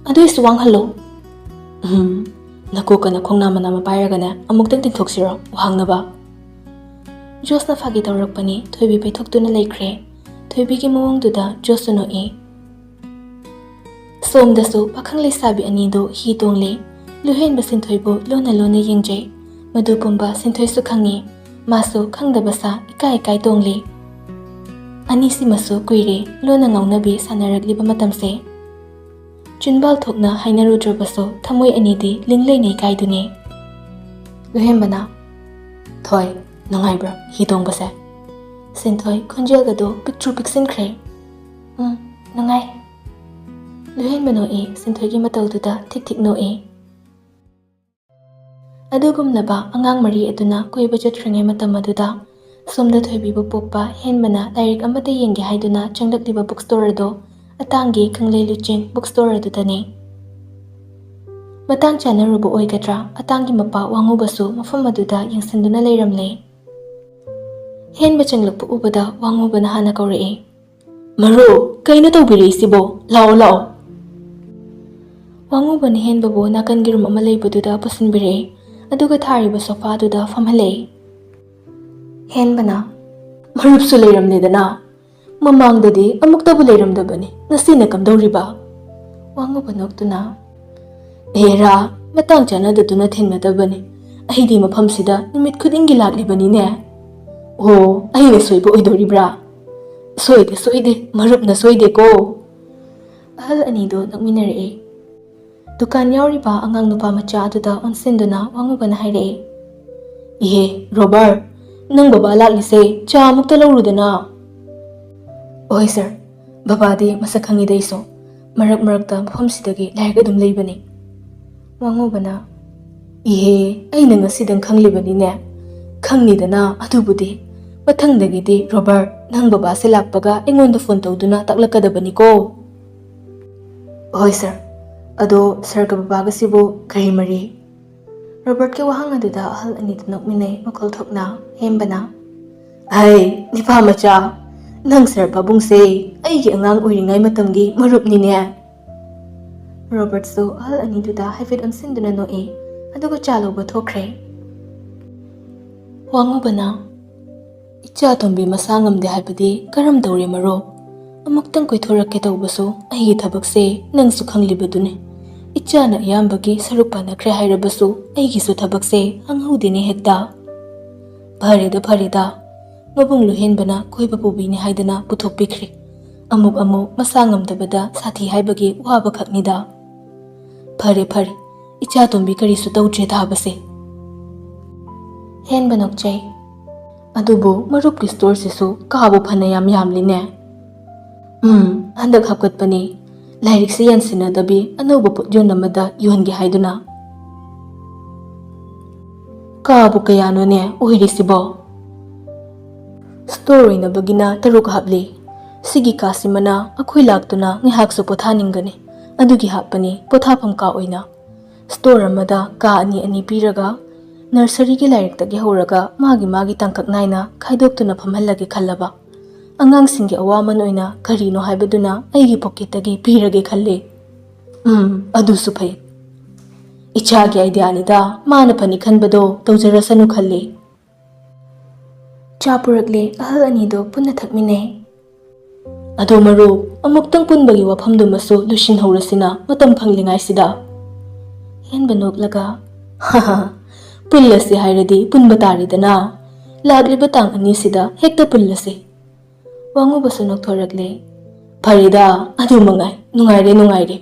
"ꯑꯗꯨꯏꯁꯨ ꯋꯥꯡꯍꯜꯂꯣ꯫" "ꯎꯝ, ꯅꯀꯣꯛꯀ ꯅꯈꯣꯡ ꯅꯥꯝꯃ ꯅꯥꯝꯃ ꯄꯥꯏꯔꯒꯅꯦ, ꯑꯃꯨꯛꯇꯪ ꯇꯤꯡꯊꯣꯛꯁꯤꯔꯣ, ꯋꯥꯡꯅꯕ?" ꯖꯣꯁꯅ ꯐꯥꯒꯤ ꯇꯧꯔꯛꯄꯅꯤ꯫ ꯊꯣꯏꯕꯤ ꯄꯩꯊꯣꯛꯇꯨꯅ ꯂꯩꯈ꯭ꯔꯦ꯫ ꯊꯣꯏꯕꯤꯒꯤ ꯃꯑꯣꯡꯗꯨꯗ ꯖꯣꯁꯁꯨ ꯅꯣꯛꯏ꯫ ꯁꯣꯝꯗꯁꯨ ꯄꯥꯈꯪ ꯂꯩꯁꯥꯕꯤ ꯑꯅꯤꯗꯨ ꯍꯤ ꯇꯣꯡꯂꯦ꯫ ꯂꯨꯍꯦꯟꯕ ꯁꯤꯟꯊꯣꯏꯕꯨ ꯂꯣꯟꯅ ꯂꯣꯟꯅ ꯌꯦꯡꯖꯩ꯫ ꯃꯗꯨ ꯄꯨꯝꯕ ꯁꯤꯟꯊꯣꯏꯁꯨ ꯈꯪꯉꯤ꯫ ꯃꯥꯁꯨ ꯈꯪꯗꯕ ꯁꯥ ꯏꯀꯥꯏ ꯏꯀꯥꯏ ꯇꯣꯡꯂꯦ꯫ ꯑꯅꯤꯁꯤꯃꯁꯨ ꯀꯨꯏꯔꯦ ꯂꯣꯟꯅ ꯉꯥꯎꯅꯕꯤ ꯁꯥꯟꯅꯔꯛꯂꯤꯕ ꯃꯇꯝꯁꯦ꯫ ꯆꯤꯟꯕꯥꯜ ꯊꯣꯛꯅ ꯍꯥꯏꯅꯔꯨꯗ꯭ꯔꯕꯁꯨ ꯊꯃꯣꯏ ꯑꯅꯤꯗꯤ ꯂꯤꯡ ꯂꯩꯅꯩ ꯀꯥꯏꯗꯨꯅꯤ꯫ ꯂꯨꯍꯦꯟꯕꯅ, "ꯊꯣꯏ, ꯅꯨꯡꯉꯥꯏꯕ꯭ꯔꯥ ꯍꯤ ꯇꯣꯡꯕꯁꯦ?" ꯁꯤꯟꯊꯣꯏ ꯈꯣꯟꯖꯦꯜꯒꯗꯣ ꯄꯤꯛꯇ꯭ꯔꯨ ꯄꯤꯛꯁꯤꯟꯈ꯭ꯔꯦ꯫ "ꯎꯝ, ꯅꯨꯡꯉꯥꯏ꯫" ꯂꯨꯍꯦꯟꯕ ꯅꯣꯛꯏ, ꯁꯤꯟꯊꯣꯏꯒꯤ ꯃꯇꯧꯗꯨꯗ ꯊꯤꯛ ꯊꯤꯛ ꯅꯣꯛꯏ꯫ ꯑꯗꯨꯒꯨꯝꯂꯕ ꯑꯉꯥꯡ ꯃꯔꯤ ꯑꯗꯨꯅ ꯀꯣꯏꯕ ꯆꯠꯈ꯭ꯔꯤꯉꯩ ꯃꯇꯝ ꯑꯗꯨꯗ ꯁꯣꯝꯗ ꯊꯣꯏꯕꯤꯕꯨ ꯄꯣꯛꯄ ꯍꯦꯟꯕꯅ ꯂꯥꯏꯔꯤꯛ ꯑꯃꯠꯇ ꯌꯦꯡꯒꯦ ꯍꯥꯏꯗꯨꯅ ꯆꯪꯂꯛꯂꯤꯕ book store ꯑꯗꯣ ꯑꯇꯥꯡꯒꯤ ꯀꯪꯂꯩ ꯂꯨꯆꯤꯡ book store ꯑꯗꯨꯗꯅꯤ꯫ ꯃꯇꯥꯡ ꯆꯥꯅꯔꯨꯕ ꯑꯣꯏꯒꯗ꯭ꯔꯥ, ꯑꯇꯥꯡꯒꯤ ꯃꯄꯥ ꯋꯥꯉꯨꯕꯁꯨ ꯃꯐꯝ ꯑꯗꯨꯗ ꯌꯦꯡꯁꯤꯟꯗꯨꯅ ꯂꯩꯔꯝꯂꯦ꯫ ꯍꯦꯟꯕ ꯆꯪꯂꯛꯄ ꯎꯕꯗ ꯋꯥꯉꯨꯕꯅ ꯍꯥꯟꯅ ꯀꯧꯔꯛꯏ꯫ "ꯃꯔꯨꯞ, ꯀꯩꯅꯣ ꯇꯧꯕꯤꯔꯛꯏꯁꯤꯕꯣ? ꯂꯥꯛꯑꯣ, ꯂꯥꯛꯑꯣ꯫" ꯋꯥꯉꯨꯕꯅ ꯍꯦꯟꯕꯕꯨ ꯅꯥꯀꯟꯒꯤ room ꯑꯃ ꯂꯩꯕꯗꯨꯗ ꯄꯨꯁꯤꯟꯕꯤꯔꯛꯏ, ꯑꯗꯨꯒ ꯊꯥꯔꯤꯕ sofa ꯑꯗꯨꯗ ꯐꯝꯍꯜꯂꯛꯏ꯫ ꯍꯦꯟꯕꯅ, "ꯃꯔꯨꯞꯁꯨ ꯂꯩꯔꯝꯂꯦꯗꯅ꯫ ꯃꯃꯥꯡꯗꯗꯤ ꯑꯃꯨꯛꯇꯕꯨ ꯂꯩꯔꯝꯗꯕꯅꯤ, ꯉꯁꯤꯅ ꯀꯝꯗꯧꯔꯤꯕ?" ꯋꯥꯉꯨꯕ ꯅꯣꯛꯇꯨꯅ, "ꯑꯦꯔꯥ, ꯃꯇꯥꯡ ꯆꯥꯅꯗꯗꯨꯅ ꯊꯦꯡꯅꯗꯕꯅꯤ꯫ ꯑꯩꯗꯤ ꯃꯐꯝꯁꯤꯗ ꯅꯨꯃꯤꯠ ꯈꯨꯗꯤꯡꯒꯤ ꯂꯥꯛꯂꯤꯕꯅꯤꯅꯦ꯫ ꯑꯣ, ꯑꯩꯅ ꯁꯣꯏꯕ ꯑꯣꯏꯗꯣꯔꯤꯕ꯭ꯔꯥ? ꯁꯣꯏꯗꯦ, ꯁꯣꯏꯗꯦ, ꯃꯔꯨꯞꯅ ꯁꯣꯏꯗꯦꯀꯣ꯫" ꯑꯍꯜ ꯑꯅꯤꯗꯨ ꯅꯣꯛꯃꯤꯟꯅꯔꯛꯏ꯫ ꯗꯨꯀꯥꯟ ꯌꯥꯎꯔꯤꯕ ꯑꯉꯥꯡ ꯅꯨꯄꯥ ꯃꯆꯥ ꯑꯗꯨꯗ ꯑꯣꯟꯁꯤꯟꯗꯨꯅ ꯋꯥꯉꯨꯕꯅ ꯍꯥꯏꯔꯛꯏ꯫ "ꯏꯍꯦ, ꯔꯣꯕꯔꯠ, ꯅꯪ ꯕꯕꯥ ꯂꯥꯛꯂꯤꯁꯦ ꯆꯥ ꯑꯃꯨꯛꯇ ꯂꯧꯔꯨꯗꯅ?" "ꯑꯍꯣꯏ ꯁꯥꯔ, ꯕꯕꯥꯗꯤ ꯃꯁꯛ ꯈꯪꯉꯤꯗ ꯑꯩꯁꯨ꯫ ꯃꯔꯛ ꯃꯔꯛꯇ ꯃꯐꯝꯁꯤꯗꯒꯤ ꯂꯥꯏꯔꯤꯛ ꯑꯗꯨꯝ ꯂꯩꯕꯅꯤ꯫" ꯋꯥꯉꯨꯕꯅ, "ꯏꯍꯦ, ꯑꯩꯅ ꯉꯁꯤꯗꯪ ꯈꯪꯂꯤꯕꯅꯤꯅꯦ꯫ ꯈꯪꯅꯤꯗꯅ ꯑꯗꯨꯕꯨꯗꯤ꯫ ꯃꯊꯪꯗꯒꯤꯗꯤ ꯔꯣꯕꯔꯠ, ꯅꯪ ꯕꯕꯥꯁꯦ ꯂꯥꯛꯄꯒ ꯑꯩꯉꯣꯟꯗ ꯐꯣꯟ ꯇꯧꯗꯨꯅ ꯇꯥꯛꯂꯛꯀꯗꯕꯅꯤꯀꯣ꯫" "ꯍꯣꯏ ꯁꯥꯔ꯫ ꯑꯗꯣ ꯁꯥꯔꯒ ꯕꯕꯥꯒꯁꯤꯕꯨ ꯀꯔꯤ ꯃꯔꯤ?" ꯔꯣꯕꯔꯠꯀꯤ ꯋꯥꯍꯪ ꯑꯗꯨꯗ ꯑꯍꯜ ꯑꯅꯤꯗꯨ ꯅꯣꯛꯃꯤꯟꯅꯩ, ꯃꯈꯣꯜ ꯊꯣꯛꯅ꯫ ꯍꯦꯟꯕꯅ, "ꯍꯩ, ꯅꯤꯄꯥ ꯃꯆꯥ, ꯅꯪ ꯁꯥꯔ ꯄꯥꯕꯨꯡꯁꯦ ꯑꯩꯒꯤ ꯑꯉꯥꯡ ꯑꯣꯏꯔꯤꯉꯩ ꯃꯇꯝꯒꯤ ꯃꯔꯨꯞꯅꯤꯅꯦ꯫" ꯔꯣꯕꯔꯠꯁꯨ ꯑꯍꯜ ꯑꯅꯤꯗꯨꯗ ꯍꯥꯏꯐꯦꯠ ꯑꯣꯟꯁꯤꯟꯗꯨꯅ ꯅꯣꯛꯏ, ꯑꯗꯨꯒ ꯆꯥ ꯂꯧꯕ ꯊꯣꯛꯈ꯭ꯔꯦ꯫ ꯋꯥꯉꯨꯕꯅ, "ꯏꯆꯥ ꯇꯣꯝꯕꯤ ꯃꯁꯥ ꯉꯝꯗꯦ ꯍꯥꯏꯕꯗꯤ ꯀꯔꯝ ꯇꯧꯔꯦ ꯃꯔꯨꯞ? ꯑꯃꯨꯛꯇꯪ ꯀꯣꯏꯊꯣꯔꯛꯀꯦ ꯇꯧꯕꯁꯨ ꯑꯩꯒꯤ ꯊꯕꯛꯁꯦ ꯅꯪꯁꯨ ꯈꯪꯂꯤꯕꯗꯨꯅꯤ꯫ ꯏꯆꯥꯅ ꯑꯌꯥꯝꯕꯒꯤ ꯁꯔꯨꯛ ꯄꯥꯟꯅꯈ꯭ꯔꯦ ꯍꯥꯏꯔꯕꯁꯨ ꯑꯩꯒꯤꯁꯨ ꯊꯕꯛꯁꯦ ꯍꯥꯡꯍꯧꯗꯦꯅꯦ ꯍꯦꯛꯇ꯫" "ꯐꯔꯦꯗ, ꯐꯔꯦꯗ꯫ ꯃꯕꯨꯡ ꯂꯨꯍꯦꯟꯕꯅ ꯀꯣꯏꯕ ꯄꯨꯕꯤꯅꯤ ꯍꯥꯏꯗꯅ ꯄꯨꯊꯣꯛꯄꯤꯈ꯭ꯔꯦ꯫ ꯑꯃꯨꯛ ꯑꯃꯨꯛ ꯃꯁꯥ ꯉꯝꯗꯕꯗ ꯁꯥꯊꯤ ꯍꯥꯏꯕꯒꯤ ꯋꯥꯕ ꯈꯛꯅꯤꯗ꯫ ꯐꯔꯦ, ꯐꯔꯦ꯫ ꯏꯆꯥ ꯇꯣꯝꯕꯤ ꯀꯔꯤꯁꯨ ꯇꯧꯗ꯭ꯔꯦ ꯊꯥꯕꯁꯦ꯫" ꯍꯦꯟꯕ ꯅꯣꯛꯆꯩ꯫ "ꯑꯗꯨꯕꯨ ꯃꯔꯨꯞꯀꯤ ꯁ꯭ꯇꯣꯔꯁꯤꯁꯨ ꯀꯥꯕꯨ ꯐꯅ ꯌꯥꯝ ꯌꯥꯝꯂꯤꯅꯦ꯫" "ꯎꯝ, ꯍꯟꯗꯛ ꯍꯥꯞꯀꯠꯄꯅꯤ꯫ ꯂꯥꯏꯔꯤꯛꯁꯤ ꯌꯥꯟꯁꯤꯟꯅꯗꯕꯤ ꯑꯅꯧꯕ ꯄꯣꯠ ꯌꯣꯟ ꯑꯃꯗ ꯌꯣꯟꯒꯦ ꯍꯥꯏꯗꯨꯅ꯫" "ꯀꯥꯕꯨ ꯀꯌꯥꯅꯣꯅꯦ ꯑꯣꯏꯔꯤꯁꯤꯕꯣ?" "ꯁ꯭ꯇꯣꯔ ꯑꯣꯏꯅꯕꯒꯤꯅ ꯇꯔꯨꯛ ꯍꯥꯞꯂꯤ꯫ ꯁꯤꯒꯤ ꯀꯥꯁꯤꯃꯅ ꯑꯩꯈꯣꯏ ꯂꯥꯛꯇꯨꯅ ꯉꯥꯏꯍꯥꯛꯁꯨ ꯄꯣꯊꯥꯅꯤꯡꯒꯅꯤ꯫ ꯑꯗꯨꯒꯤ ꯍꯥꯞꯄꯅꯤ, ꯄꯣꯊꯥꯐꯝ ꯀꯥ ꯑꯣꯏꯅ꯫ ꯁ꯭ꯇꯣꯔ ꯑꯃꯗ ꯀꯥ ꯑꯅꯤ ꯑꯅꯤ ꯄꯤꯔꯒ, ꯅꯔꯁꯔꯤꯒꯤ ꯂꯥꯏꯔꯤꯛꯇꯒꯤ ꯍꯧꯔꯒ ꯃꯥꯒꯤ ꯃꯥꯒꯤ ꯇꯥꯡꯀꯛ ꯅꯥꯏꯅ ꯈꯥꯏꯗꯣꯛꯇꯨꯅ ꯐꯝꯍꯜꯂꯒꯦ ꯈꯜꯂꯕ꯫ ꯑꯉꯥꯡꯁꯤꯡꯒꯤ ꯑꯋꯥꯃꯟ ꯑꯣꯏꯅ ꯀꯔꯤꯅꯣ ꯍꯥꯏꯕꯗꯨꯅ ꯑꯩꯒꯤ ꯄꯣꯀꯦꯠꯇꯒꯤ ꯄꯤꯔꯒꯦ ꯈꯜꯂꯤ꯫" "ꯎꯝ, ꯑꯗꯨꯁꯨ ꯐꯩ꯫ ꯏꯆꯥꯒꯤ ꯑꯥꯏꯗꯤꯌꯥꯅꯤꯗ, ꯃꯥꯅ ꯐꯅꯤ ꯈꯟꯕꯗꯣ ꯇꯧꯖꯔꯁꯅꯨ ꯈꯜꯂꯤ꯫" ꯆꯥ ꯄꯨꯔꯛꯂꯦ, ꯑꯍꯜ ꯑꯅꯤꯗꯣ ꯄꯨꯟꯅ ꯊꯛꯃꯤꯟꯅꯩ꯫ "ꯑꯗꯣ ꯃꯔꯨꯞ, ꯑꯃꯨꯛꯇꯪ ꯄꯨꯟꯕꯒꯤ ꯋꯥꯐꯝꯗꯨꯃꯁꯨ ꯂꯣꯏꯁꯤꯟꯍꯧꯔꯁꯤꯅ, ꯃꯇꯝ ꯐꯪꯂꯤꯉꯥꯏꯁꯤꯗ꯫" ꯍꯦꯟꯕ ꯅꯣꯛꯂꯒ, "ꯍꯥ ꯍꯥ, ꯄꯨꯜꯂꯁꯤ ꯍꯥꯏꯔꯗꯤ ꯄꯨꯟꯕ ꯇꯥꯔꯦꯗꯅ꯫ ꯂꯥꯛꯂꯤꯕ ꯇꯥꯡ ꯑꯅꯤꯁꯤꯗ ꯍꯦꯛꯇ ꯄꯨꯜꯂꯁꯤ꯫" ꯋꯥꯉꯨꯕꯁꯨ ꯅꯣꯛꯊꯣꯔꯛꯂꯦ꯫ "ꯐꯔꯦꯗ, ꯑꯗꯨ ꯃꯉꯥꯏ, ꯅꯨꯡꯉꯥꯏꯔꯦ, ꯅꯨꯡꯉꯥꯏꯔꯦ꯫"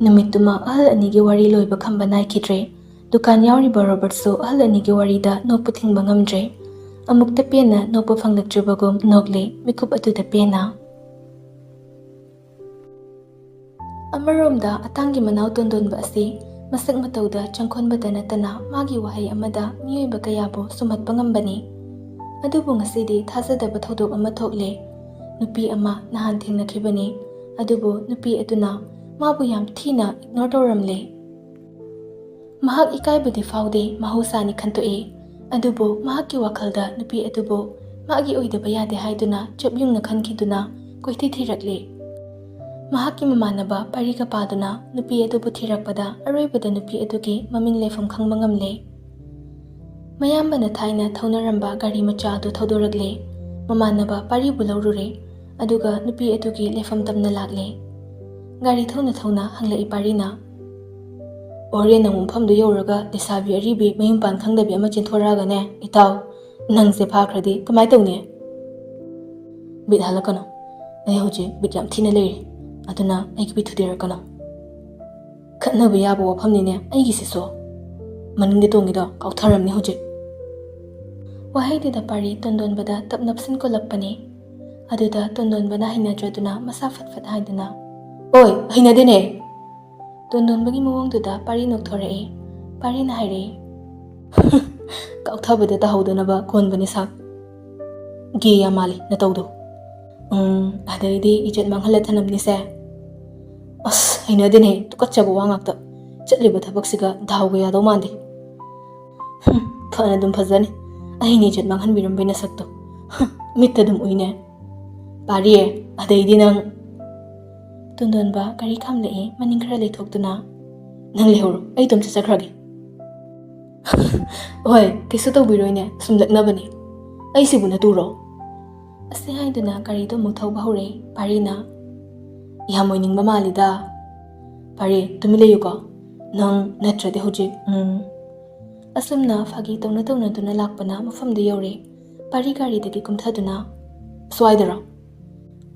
ꯅꯨꯃꯤꯠꯇꯨꯃ ꯑꯍꯜ ꯑꯅꯤꯒꯤ ꯋꯥꯔꯤ ꯂꯣꯏꯕ ꯈꯝꯕ ꯅꯥꯏꯈꯤꯗ꯭ꯔꯦ꯫ ꯗꯨꯀꯥꯟ ꯌꯥꯎꯔꯤꯕ ꯔꯣꯕꯔꯠꯁꯨ ꯑꯍꯜ ꯑꯅꯤꯒꯤ ꯋꯥꯔꯤꯗ ꯅꯣꯛꯄ ꯊꯤꯡꯕ ꯉꯝꯗ꯭ꯔꯦ꯫ ꯑꯃꯨꯛꯇ ꯄꯦꯟꯅ ꯅꯣꯛꯄ ꯐꯪꯂꯛꯇ꯭ꯔꯤꯕꯒꯨꯝ ꯅꯣꯛꯂꯦ, ꯃꯤꯀꯨꯞ ꯑꯗꯨꯗ ꯄꯦꯟꯅ꯫ ꯑꯃꯔꯣꯝꯗ ꯑꯇꯥꯡꯒꯤ ꯃꯅꯥꯎ ꯇꯣꯟꯗꯣꯟꯕ ꯑꯁꯤ ꯃꯁꯛ ꯃꯇꯧꯗ ꯆꯪꯈꯣꯟꯕꯗ ꯅꯠꯇꯅ ꯃꯥꯒꯤ ꯋꯥꯍꯩ ꯑꯃꯗ ꯃꯤꯑꯣꯏꯕ ꯀꯌꯥꯕꯨ ꯁꯨꯝꯍꯠꯄ ꯉꯝꯕꯅꯤ꯫ ꯑꯗꯨꯕꯨ ꯉꯁꯤꯗꯤ ꯊꯥꯖꯗꯕ ꯊꯧꯗꯣꯛ ꯑꯃ ꯊꯣꯛꯂꯦ꯫ ꯅꯨꯄꯤ ꯑꯃ ꯅꯍꯥꯟ ꯊꯦꯡꯅꯈꯤꯕꯅꯤ, ꯑꯗꯨꯕꯨ ꯅꯨꯄꯤ ꯑꯗꯨꯅ ꯃꯥꯕꯨ ꯌꯥꯝ ꯊꯤꯅ ꯏꯒꯅꯣꯔ ꯇꯧꯔꯝꯂꯦ꯫ ꯃꯍꯥꯛ ꯏꯀꯥꯏꯕꯗꯤ ꯐꯥꯎꯗꯦ, ꯃꯍꯧꯁꯥꯅꯤ ꯈꯟꯇꯣꯛꯏ꯫ ꯑꯗꯨꯕꯨ ꯃꯍꯥꯛꯀꯤ ꯋꯥꯈꯜꯗ ꯅꯨꯄꯤ ꯑꯗꯨꯕꯨ ꯃꯥꯒꯤ ꯑꯣꯏꯗꯕ ꯌꯥꯗꯦ ꯍꯥꯏꯗꯨꯅ ꯆꯞ ꯌꯨꯡꯅ ꯈꯟꯈꯤꯗꯨꯅ ꯀꯣꯏꯊꯤ ꯊꯤꯔꯛꯂꯦ꯫ ꯃꯍꯥꯛꯀꯤ ꯃꯃꯥꯟꯅꯕ ꯄꯥꯔꯤꯒ ꯄꯥꯗꯨꯅ ꯅꯨꯄꯤ ꯑꯗꯨꯕꯨ ꯊꯤꯔꯛꯄꯗ ꯑꯔꯣꯏꯕꯗ ꯅꯨꯄꯤ ꯑꯗꯨꯒꯤ ꯃꯃꯤꯡ ꯂꯩꯐꯝ ꯈꯪꯕ ꯉꯝꯂꯦ꯫ ꯃꯌꯥꯝꯕꯅ ꯊꯥꯏꯅ ꯊꯧꯅꯔꯝꯕ ꯒꯥꯔꯤ ꯃꯆꯥ ꯑꯗꯨ ꯊꯧꯗꯣꯔꯛꯂꯦ꯫ ꯃꯃꯥꯟꯅꯕ ꯄꯥꯔꯤꯕꯨ ꯂꯧꯔꯨꯔꯦ, ꯑꯗꯨꯒ ꯅꯨꯄꯤ ꯑꯗꯨꯒꯤ ꯂꯩꯐꯝ ꯇꯝꯅ ꯂꯥꯛꯂꯦ꯫ ꯒꯥꯔꯤ ꯊꯧꯅ ꯊꯧꯅ ꯍꯪꯂꯛꯏ ꯄꯥꯔꯤꯅ, "ꯍꯣꯔꯦꯟ ꯅꯪ ꯃꯐꯝꯗꯨ ꯌꯧꯔꯒ ꯂꯩꯁꯥꯕꯤ ꯑꯔꯤꯕꯤ ꯃꯌꯨꯝ ꯄꯥꯟ ꯈꯪꯗꯕꯤ ꯑꯃ ꯆꯦꯟꯊꯣꯔꯛꯑꯒꯅꯦ, ꯏꯇꯥꯎ, ꯅꯪꯁꯦ ꯐꯥꯈ꯭ꯔꯗꯤ ꯀꯃꯥꯏ ꯇꯧꯅꯤ?" "ꯕꯤꯠ ꯍꯜꯂꯛꯀꯅꯨ, ꯑꯩ ꯍꯧꯖꯤꯛ ꯕꯤꯠ ꯌꯥꯝ ꯊꯤꯅ ꯂꯩꯔꯤ, ꯑꯗꯨꯅ ꯑꯩꯒꯤ ꯕꯤꯠ ꯊꯨꯗꯦꯛꯂꯛꯀꯅꯨ꯫ ꯈꯠꯅꯕ ꯌꯥꯕ ꯋꯥꯐꯝꯅꯤꯅꯦ ꯑꯩꯒꯤꯁꯤꯁꯨ꯫ ꯃꯅꯤꯡꯗ ꯇꯣꯡꯉꯤꯗꯣ ꯀꯥꯎꯊꯔꯝꯅꯤ ꯍꯧꯖꯤꯛ꯫" ꯋꯥꯍꯩꯗꯨꯗ ꯄꯥꯔꯤ ꯇꯣꯟꯗꯣꯟꯕꯗ ꯇꯞ ꯅꯞꯁꯤꯟ ꯀꯣꯜꯂꯛꯄꯅꯤ꯫ ꯑꯗꯨꯗ ꯇꯣꯟꯗꯣꯟꯕꯅ ꯍꯩꯅꯗ꯭ꯔꯗꯨꯅ ꯃꯁꯥ ꯐꯠ ꯐꯠ ꯍꯥꯏꯗꯨꯅ, "ꯑꯣꯏ, ꯍꯩꯅꯗꯦꯅꯦ!" ꯇꯣꯟꯗꯣꯟꯕꯒꯤ ꯃꯑꯣꯡꯗꯨꯗ ꯄꯥꯔꯤ ꯅꯣꯛꯊꯣꯔꯛꯏ꯫ ꯄꯥꯔꯤꯅ ꯍꯥꯏꯔꯛꯏ, "ꯀꯥꯎꯊꯕꯗ ꯇꯥꯍꯧꯗꯅꯕ ꯀꯣꯟꯕꯅꯤ ꯁꯥ꯫ ꯒꯦ ꯌꯥꯝ ꯃꯥꯜꯂꯤ ꯅꯇꯧꯗꯣ꯫ ꯎꯝ, ꯑꯗꯩꯗꯤ ꯏꯖꯠ ꯃꯥꯡꯍꯜꯂ ꯊꯅꯝꯅꯤꯁꯦ꯫ ꯑꯁ, ꯍꯩꯅꯗꯦꯅꯦ, ꯇꯨꯀꯠꯆꯕ ꯋꯥ ꯉꯥꯛꯇ꯫ ꯆꯠꯂꯤꯕ ꯊꯕꯛꯁꯤꯒ ꯗꯥꯎꯒ ꯌꯥꯗꯧ ꯃꯥꯟꯗꯦ꯫ ꯍꯨꯝ, ꯐꯅ ꯑꯗꯨꯝ ꯐꯖꯅꯤ꯫ ꯑꯩꯅ ꯏꯖꯠ ꯃꯥꯡꯍꯟꯕꯤꯔꯝꯕꯩ ꯅꯁꯛꯇꯣ꯫ ꯍꯨꯝ, ꯃꯤꯠꯇ ꯑꯗꯨꯝ ꯎꯏꯅꯦ꯫ ꯄꯥꯔꯤ, ꯑꯗꯩꯗꯤ ꯅꯪ꯫" ꯇꯣꯟꯗꯣꯟꯕ ꯒꯥꯔꯤ ꯈꯥꯝꯂꯛꯏ, ꯃꯅꯤꯡ ꯈꯔ ꯂꯩꯊꯣꯛꯇꯨꯅ꯫ "ꯅꯪ ꯂꯩꯍꯧꯔꯣ, ꯑꯩ ꯏꯇꯣꯝ ꯆꯠꯆꯈ꯭ꯔꯒꯦ꯫" "ꯍꯣꯏ, ꯀꯩꯁꯨ ꯇꯧꯕꯤꯔꯣꯏꯅꯦ, ꯁꯨꯝ ꯂꯛꯅꯕꯅꯦ꯫ ꯑꯩꯁꯤꯕꯨ ꯅꯇꯨꯔꯣ?" ꯑꯁꯤ ꯍꯥꯏꯗꯨꯅ ꯒꯥꯔꯤꯗꯣ ꯑꯃꯨꯛ ꯊꯧꯕ ꯍꯧꯔꯦ꯫ ꯄꯥꯔꯤꯅ, "ꯌꯥꯝ ꯑꯣꯏꯅꯤꯡꯕ ꯃꯥꯜꯂꯤꯗ꯫ ꯄꯥꯔꯤ, ꯇꯨꯃꯤꯟ ꯂꯩꯌꯨꯀꯣ꯫ ꯅꯪ ꯅꯠꯇ꯭ꯔꯗꯤ ꯍꯧꯖꯤꯛ, ꯎꯝ꯫" ꯑꯁꯨꯝꯅ ꯐꯥꯒꯤ ꯇꯧꯅ ꯇꯧꯅꯗꯨꯅ ꯂꯥꯛꯄꯅ ꯃꯐꯝꯗꯨ ꯌꯧꯔꯦ꯫ ꯄꯥꯔꯤ ꯒꯥꯔꯤꯗꯒꯤ ꯀꯨꯝꯊꯗꯨꯅ, "ꯁ꯭ꯋꯥꯏꯗꯔꯣ?"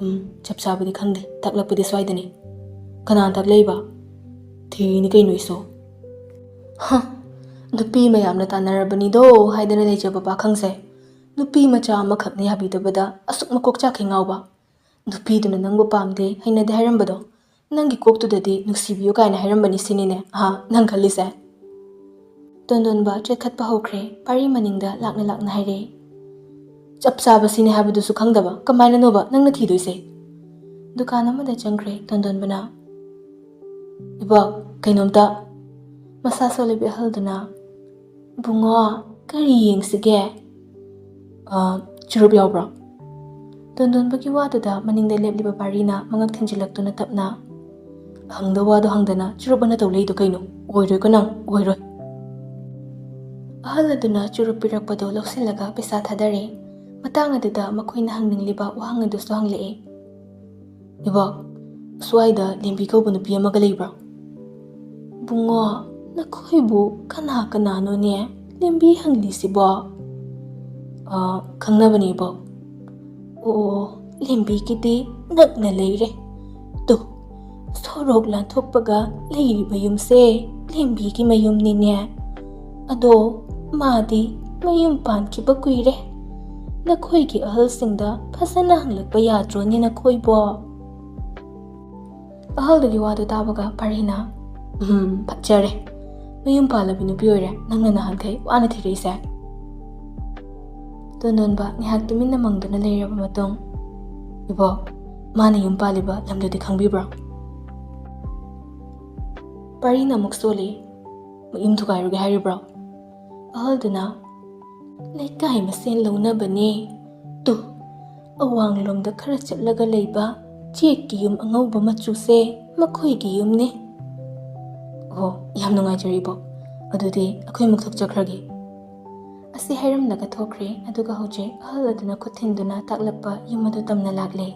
"ꯎꯝ, ꯆꯞ ꯆꯥꯕꯗꯤ ꯈꯪꯗꯦ, ꯇꯥꯛꯂꯛꯄꯗꯤ ꯁ꯭ꯋꯥꯏꯗꯅꯤ꯫" "ꯀꯅꯥꯅ ꯇꯥꯛꯂꯛꯏꯕ?" "ꯊꯤꯔꯤꯅꯤ ꯀꯩꯅꯣ ꯑꯩꯁꯨ꯫" "ꯍ, "ꯅꯨꯄꯤ ꯃꯌꯥꯝꯅ ꯇꯥꯟꯅꯔꯕꯅꯤꯗꯣ" ꯍꯥꯏꯗꯅ ꯂꯩꯖꯕ ꯄꯥꯈꯪꯁꯦ, ꯅꯨꯄꯤ ꯃꯆꯥ ꯑꯃꯈꯛꯅ ꯌꯥꯕꯤꯗꯕꯗ ꯑꯁꯨꯛ ꯃꯀꯣꯛ ꯆꯥꯛꯈꯩ ꯉꯥꯎꯕ? "ꯅꯨꯄꯤꯗꯨꯅ ꯅꯪꯕꯨ ꯄꯥꯝꯗꯦ, ꯍꯩꯅꯗꯦ" ꯍꯥꯏꯔꯝꯕꯗꯣ ꯅꯪꯒꯤ ꯀꯣꯛꯇꯨꯗꯗꯤ "ꯅꯨꯡꯁꯤꯕꯤꯌꯨ" ꯀꯥꯏꯅ ꯍꯥꯏꯔꯝꯕꯅꯤ ꯁꯤꯅꯤꯅꯦ, ꯑꯍꯥ, ꯅꯪ ꯈꯜꯂꯤꯁꯦ? ꯇꯣꯟꯗꯣꯟꯕ ꯆꯦꯠꯈꯠꯄ ꯍꯧꯈ꯭ꯔꯦ꯫ ꯄꯥꯔꯤ ꯃꯅꯤꯡꯗ ꯂꯥꯛꯅ ꯂꯥꯛꯅ ꯍꯥꯏꯔꯦ, "ꯆꯞ ꯆꯥꯕ ꯁꯤꯅꯦ ꯍꯥꯏꯕꯗꯨꯁꯨ ꯈꯪꯗꯕ, ꯀꯃꯥꯏꯅꯅꯣꯕ ꯅꯪꯅ ꯊꯤꯗꯣꯏꯁꯦ?" ꯗꯨꯀꯥꯟ ꯑꯃꯗ ꯆꯪꯈ꯭ꯔꯦ ꯇꯣꯟꯗꯣꯟꯕꯅ꯫ "ꯏꯕꯣꯛ, ꯀꯩꯅꯣꯝꯇ"꯫ ꯃꯁꯥ ꯁꯣꯜꯂꯕꯤ ꯑꯍꯜꯗꯨꯅ, "ꯏꯕꯨꯡꯉꯣ, ꯀꯔꯤ ꯌꯦꯡꯁꯤꯒꯦ?" "ꯑ, ꯆꯨꯔꯨꯞ ꯌꯥꯎꯕ꯭ꯔꯣ?" ꯇꯣꯟꯗꯣꯟꯕꯒꯤ ꯋꯥꯗꯨꯗ ꯃꯅꯤꯡꯗ ꯂꯦꯞꯂꯤꯕ ꯄꯥꯔꯤꯅ ꯃꯉꯛ ꯊꯤꯟꯖꯤꯜꯂꯛꯇꯨꯅ ꯇꯞꯅ, "ꯑꯍꯪꯗ ꯋꯥꯗꯣ ꯍꯪꯗꯅ ꯆꯨꯔꯨꯞ ꯑꯅ ꯇꯧ ꯂꯩꯗꯣ ꯀꯩꯅꯣ? ꯑꯣꯏꯔꯣꯏꯀꯣ ꯅꯪ, ꯑꯣꯏꯔꯣꯏ!" ꯑꯍꯜ ꯑꯗꯨꯅ ꯆꯨꯔꯨꯞ ꯄꯤꯔꯛꯄꯗꯣ ꯂꯧꯁꯤꯜꯂꯒ ꯄꯩꯁꯥ ꯊꯥꯗꯔꯦ꯫ ꯃꯇꯥꯡ ꯑꯗꯨꯗ ꯃꯈꯣꯏꯅ ꯍꯪꯅꯤꯡꯂꯤꯕ ꯋꯥꯍꯪ ꯑꯗꯨꯁꯨ ꯍꯪꯂꯛꯑꯦ꯫ "ꯏꯕꯣꯛ, ꯑꯁ꯭ꯋꯥꯏꯗ ꯂꯦꯝꯕꯤ ꯀꯧꯕ ꯅꯨꯄꯤ ꯑꯃꯒ ꯂꯩꯕ꯭ꯔꯣ?" "ꯏꯕꯨꯡꯉꯣ, ꯅꯈꯣꯏꯕꯨ ꯀꯅꯥ ꯀꯅꯥꯅꯣꯅꯦ ꯂꯦꯝꯕꯤ ꯍꯪꯂꯤꯁꯤꯕꯣ?" "ꯑ, ꯈꯪꯅꯕꯅꯦ ꯏꯕꯣꯛ꯫" "ꯑꯣ, ꯂꯦꯝꯕꯤꯒꯤꯗꯤ ꯅꯛꯅ ꯂꯩꯔꯦ꯫ ꯇꯨ, ꯁꯣꯔꯣꯛ ꯂꯥꯟꯊꯣꯛꯄꯒ ꯂꯩꯔꯤꯕ ꯌꯨꯝꯁꯦ ꯂꯦꯝꯕꯤꯒꯤ ꯃꯌꯨꯝꯅꯤꯅꯦ꯫ ꯑꯗꯣ ꯃꯥꯗꯤ ꯃꯌꯨꯝ ꯄꯥꯟꯈꯤꯕ ꯀꯨꯏꯔꯦ꯫ ꯅꯈꯣꯏꯒꯤ ꯑꯍꯜꯁꯤꯡꯗ ꯐꯖꯅ ꯍꯪꯂꯛꯄ ꯌꯥꯗ꯭ꯔꯣꯅꯦ ꯅꯈꯣꯏꯕꯣ?" ꯑꯍꯜꯗꯨꯒꯤ ꯋꯥꯗꯨ ꯇꯥꯕꯒ ꯄꯥꯔꯤꯅ, "ꯎꯝ, ꯐꯠꯖꯔꯦ꯫ ꯃꯌꯨꯝ ꯄꯥꯜꯂꯕꯤ ꯅꯨꯄꯤ ꯑꯣꯏꯔꯦ ꯅꯪꯅ ꯅꯍꯥꯟꯈꯩ ꯋꯥꯅ ꯊꯤꯔꯛꯏꯁꯦ?" ꯇꯣꯟꯗꯣꯟꯕ ꯉꯥꯏꯍꯥꯛ ꯇꯨꯃꯤꯟꯅ ꯃꯪꯗꯨꯅ ꯂꯩꯔꯕ ꯃꯇꯨꯡ, "ꯏꯕꯣꯛ, ꯃꯥꯅ ꯌꯨꯝ ꯄꯥꯜꯂꯤꯕ ꯂꯝꯗꯨꯗꯤ ꯈꯪꯕꯤꯕ꯭ꯔꯣ?" ꯄꯥꯔꯤꯅ ꯑꯃꯨꯛ ꯁꯣꯜꯂꯤ, "ꯃꯌꯨꯝ ꯊꯨꯒꯥꯏꯔꯨꯒꯦ ꯍꯥꯏꯔꯤꯕ꯭ꯔꯣ?" ꯑꯍꯜꯗꯨꯅ, "ꯂꯩꯀꯥꯏ ꯃꯁꯦꯟ ꯂꯧꯅꯕꯅꯦ꯫ ꯇꯨ, ꯑꯋꯥꯡꯂꯣꯝꯗ ꯈꯔ ꯆꯠꯂꯒ ꯂꯩꯕ ꯆꯦꯛꯀꯤ ꯌꯨꯝ ꯑꯉꯧꯕ ꯃꯆꯨꯁꯦ ꯃꯈꯣꯏꯒꯤ ꯌꯨꯝꯅꯦ꯫" "ꯑꯣ, ꯌꯥꯝ ꯅꯨꯡꯉꯥꯏꯖꯔꯦ ꯏꯕꯣꯛ꯫ ꯑꯗꯨꯗꯤ ꯑꯩꯈꯣꯏ ꯑꯃꯨꯛ ꯊꯣꯛꯆꯈ꯭ꯔꯒꯦ꯫" ꯑꯁꯤ ꯍꯥꯏꯔꯝꯂꯒ ꯊꯣꯛꯈ꯭ꯔꯦ꯫ ꯑꯗꯨꯒ ꯍꯧꯖꯤꯛ ꯑꯍꯜ ꯑꯗꯨꯅ ꯈꯨꯠ ꯊꯤꯟꯗꯨꯅ ꯇꯥꯛꯂꯛꯄ ꯌꯨꯝ ꯑꯗꯨ ꯇꯝꯅ ꯂꯥꯛꯂꯦ꯫